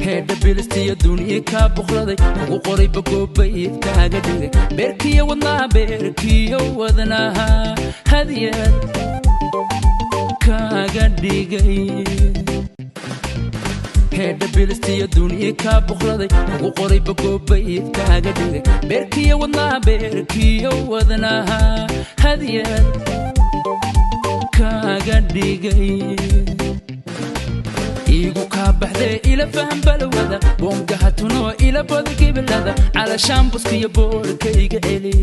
Heedha bilistiyo duniya kaa boqraday, ugu qoray bagoobayd kaaga dhigay beerkiyo wadnaha, beerkiyo wadnaha hadiyad kaaga dhigay. Heedha bilistiyo duniya kaa boqraday, ugu qoray bagoobayd kaaga dhigay beerkiyo wadnaha, beerkiyo wadnaha hadiyad kaaga dhigay. Iigu kaa baxdee ila faham balwada, boongaha tunoo ila bada gibilada, calashaambuskiyo boorkayga celi.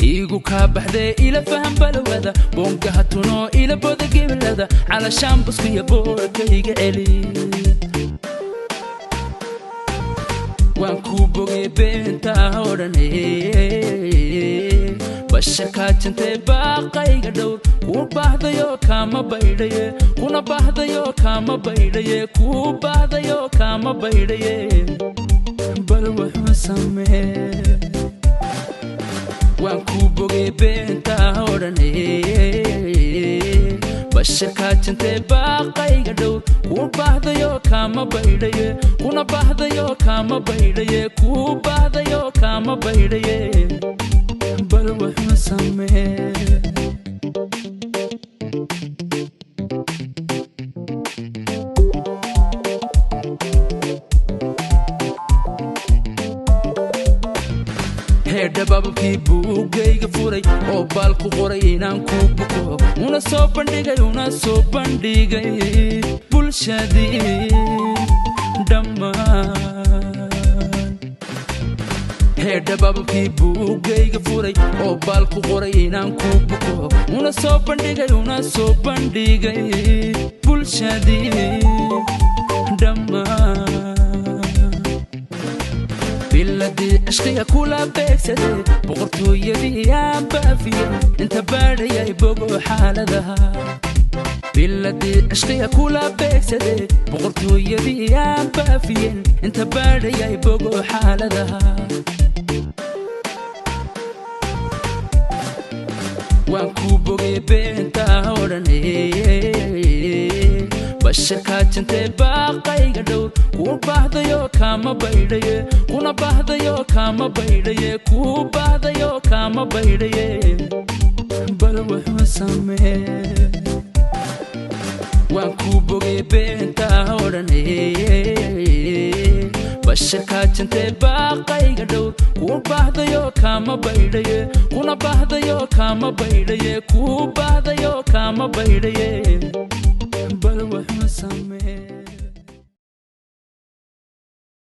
Iigu kaa baxdee ila faham balwada, boongaha tunoo ila bada gibilada, calashaambuskiyo boorkayga celi. Waan kuu bogay beentaa odhane, basharkaa jantee baaqayga dhowr. Kuu baahdayo kaama baydhaye, kuna baahdayo kaama baydhaye, kuu baahdayo kaama baydhaye, bal wuxuu samee. Waan kuu bogay beentaa odhane, basharkaa jantee baaqayga dhowr. Kuu baahdayo kaama baydhaye, kuna baahdayo kaama baydhaye, kuu baahdayo kaama baydhaye, bal wuxuu samee. Heedha baababkii buuggayga furay oo baal ku qoray inaan ku buko, una soo bandhigay, una soo bandhigay bulshadii dhammaan. Heedha baababkii buuggayga furay oo baal ku qoray inaan ku buko, una soo bandhigay, una soo bandhigay bulshadii dhammaan. Biladii cishqiga kula beegsaday, boqortooyadii aan baafiyey, inta baadhayay bogo xaaladaha. Biladii cishqiga kula beegsaday, boqortooyadii aan baafiyeen, inta baadhayay bogo xaaladaha. Waan kuu bogay beentaa odhane, basharkaa jantee baaqayga dhowr. Kuu baahdayo kaama baydhaye, kuna baahdayo kaama baydhaye, kuu baahdayo kaama baydhaye, bal wuxuu samee. Waan kuu bogay beentaa odhane, basharkaa jantee baaqayga dhowr. Kuu baahdayo kaama baydhaye, kuna baahdayo kaama baydhaye, kuu baahdayo kaama baydhaye, bal wuxuu samee.